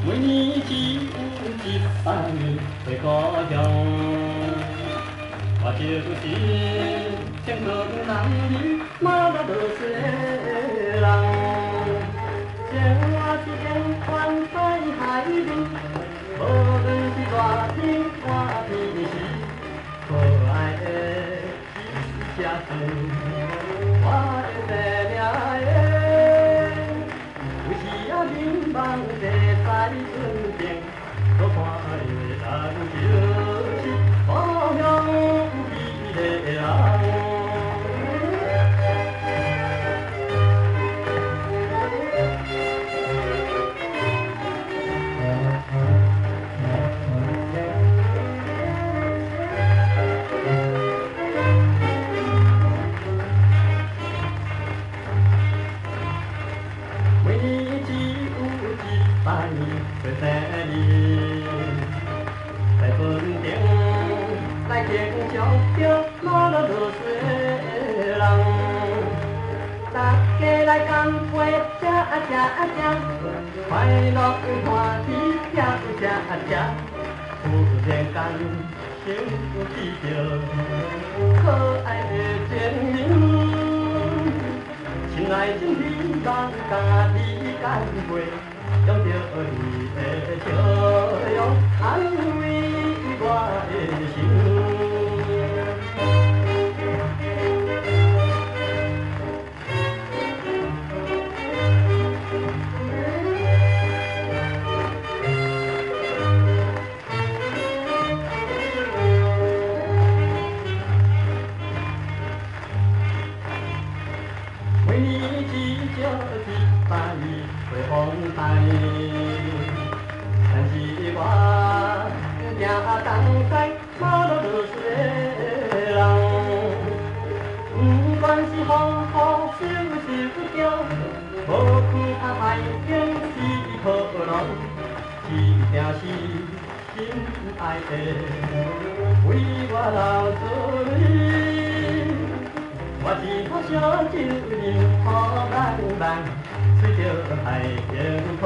每年只有一擺回故鄉，我就是天空男兒馬來落水的人。生活是永遠在海邊，無論是熱天寒天時，可愛的這是我的生命的。有時仔眠夢坐在船頂，所看的人就是故鄉彼个人。每年只有一擺過生日，在船頂來敬上著馬來落水的人，大家來乾杯，吃啊吃啊吃，快樂歡喜，吃吃啊吃，忽然間想起著可愛的情人。心內真希望佮你乾杯，用著你的笑容安慰我的心。每年至少一擺回風台，但是我驚東西馬路落水的人，不管是風雨溼溼叫，無管啊海景是波浪，一定是心愛的為我流淚。我一口燒酒飲予滿滿，隨著海風波